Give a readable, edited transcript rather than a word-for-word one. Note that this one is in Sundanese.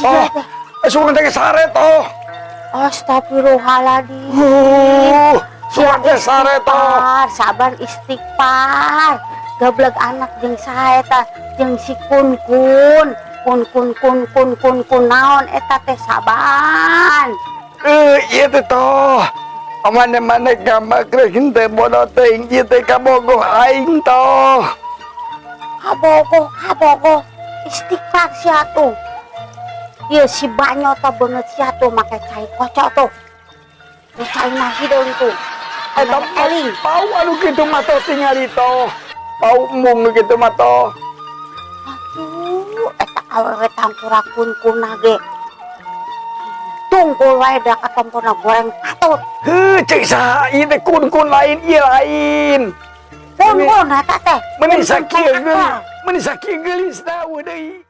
Oh, sugan teh sare toh. Astagfirullahaladzim. Sugan teh sare toh. Istighfar, sabar, istighfar. Gableg anak jeung saha eta, jeung si kun kun. Kun kun kun kun kun kun naon eta teh, saban. Eh, ieu teh toh. Mana-mana gambar henteu bodoh teuing, ieu teh kabogoh aing toh. Kabogoh, kabogoh. Istighfar sia tuh. Ieu si banyo teh beungeut sia tuh make cai kocok tuh. Tuh cai hideung tuh. Eta eling. Pau anu kitu mah toh, tingali toh. Pau embung nu kitu mah toh. Aduh, eta awewe tangkurak kun kuna ge. Tungkul wae da katompona goreng patut. Heuh, cek saha ieu teh kun-kun lain, ieu lain. Kun kun eta teh. Meni Kun-kun sakieu teh geulis, akal. Meni sakieu geulis da eueuh deui.